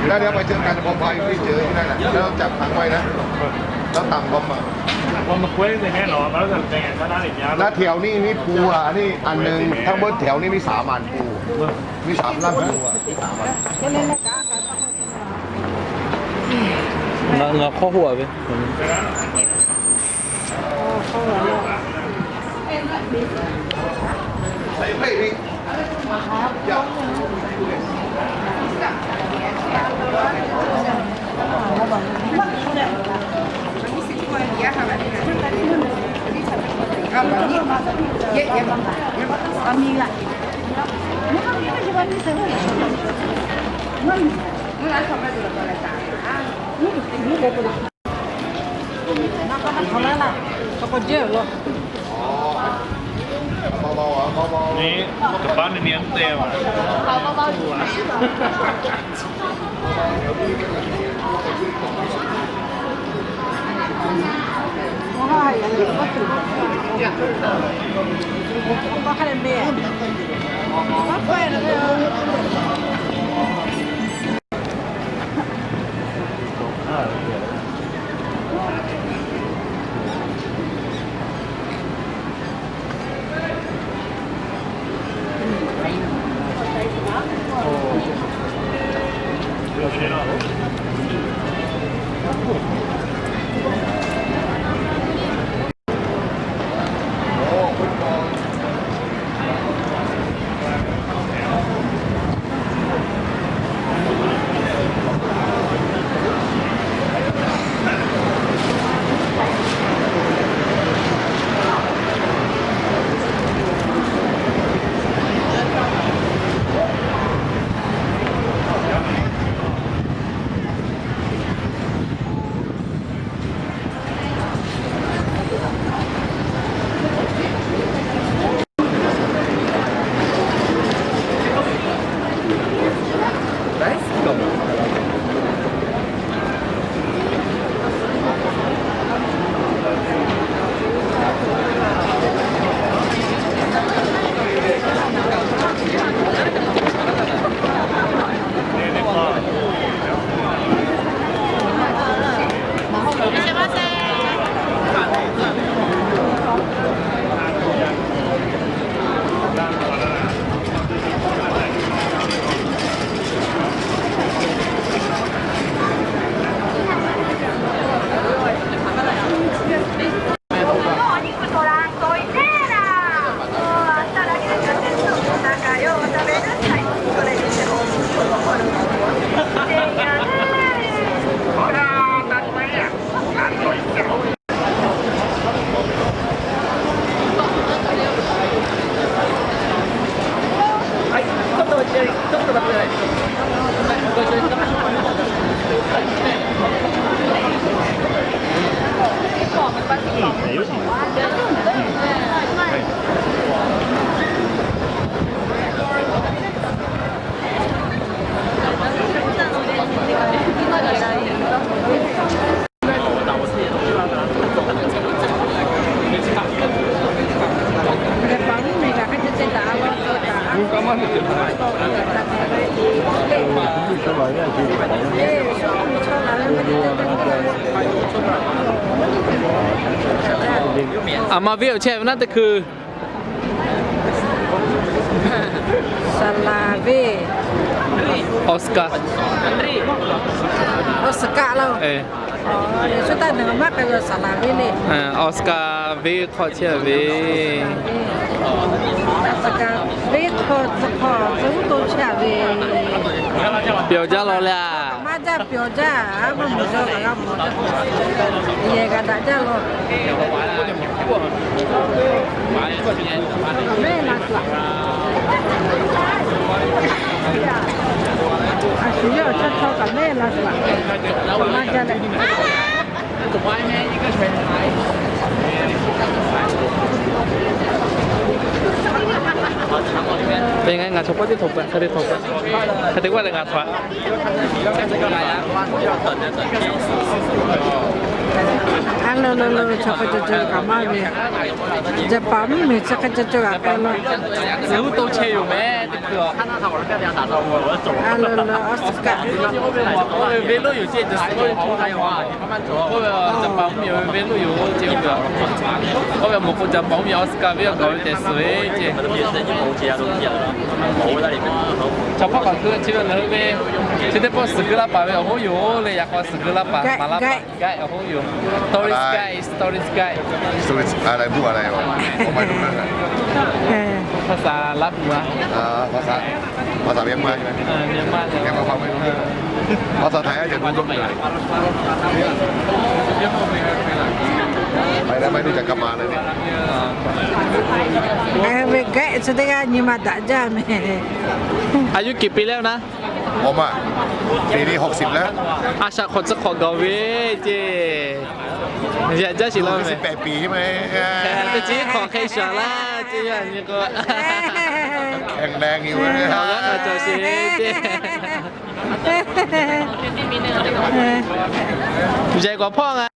แล้วเดี๋ยวไปเจอกัน พอไปที่เจอที่นั่นน่ะ แล้วจับขังไว้นะ แล้วตามบอมมา แล้วแถวนี้นี่ปูอ่ะ นี่อันหนึ่ง ทั้งหมดแถวนี้มีสามอันปู มีสามลำปูอ่ะ มีสามอัน Nga, nga hk'awˇ hoˆ a ve. Aˬ ma venˇ awˬ chehˇ ve naˉ teˇ hkui. Saˍ laˍ venˇ. Oscar. Oscar laˇ. Awˬ, yaꞈ shu taˇ neˬ maˇ k'ai ve saˍ laˍ venˇ le. Oscar venˇ hk'aw chehˇ ve. Oscar venˇ hk'aw tcuh hk'aw tcuh uˉ to chehˇ ve. Pyawˬ jaˇ law le a. Maˇ jaˇ, pyawˬ jaˇ, a maˇ mawˬ jaˇ, kaꞈ g'a mawˬ jaˇ. Yehˬ g'a daꞈ jaˇ law. Kaꞈ mehˉ la shuˍ. A shu yawˇ chaw chaw kaꞈ mehˉ la shuˍ. Maˇ jaˇ leh. Teˇ ngaˬ chaw paˇ teˇ htoꞈ pa hk'e te htoꞈ pa hk'e te g'aˇ leh ngaˬ htaꞈ A lo lo lo, chaw hk'a ca ca kaꞈ maˇ ve. Jaˍpaˍ mvuhˇ miˬ chi hk'a ca ca kaꞈ k'ai lo. Uˉ to chehˇ yoˬ meh. A lo lo, Oscar. Oˇ ve venˇ lonˉ yoˬ ceˇ, Jaˍpaˍ mvuhˇ miˬ venˇ lonˉ yoˬ ceˇ. Oˇ ve mawˬ k'o Jaˍpaˍ mvuhˇ miˬ Oscar venˇ awˬ gaˬ ve tehꞈ suhˍ ve ceˇ. Chaw hpawˇ k'awꞈ keu chi ve lehˬ ve, chi teˇ pawˆ suhˍ keu laˇ paˍ ve awˬ hoˉ yoˬ le, yaꞈ k'aw suhˍ keu laˇ paˍ maˍ laˇ paˍ. Guide awˬ hoˉ yoˬ. Tourist guide, tourist guide. ภาษาอะไร พูดอะไรวะ ผมไม่รู้เรื่องอะ ภาษาลับเหรอ อ่า ภาษา ภาษาเมียนมาใช่ไหม เออ เมียนมา แกมาฟังไม่รู้เรื่อง ภาษาไทยอาจจะรู้เรื่องหน่อย ไปแล้วไม่รู้จักกลับมาเลยเนี่ย Guide สุดท้ายนี่มาดักจ้าแม่ อายุกี่ปีแล้วนะ ผมอ่ะ ปีนี้หกสิบแล้ว A shaꞈ hk'awꞈ tcuh hk'awꞈ gaˬ ve ceˇ. Yaꞈ jaˇ shiˍ laˇ ve. แปดปีใช่ไหม Teˇ chi hk'awꞈ hk'e shaˍ laˇ ceˇ yaˇ nyi k'o. แข็งแรงอยู่นะ Awˬ g'aˇ k'a cawˬ sheˍ ve ceˇ. Yehˬ k'awꞈ hpawˇ ngaˬ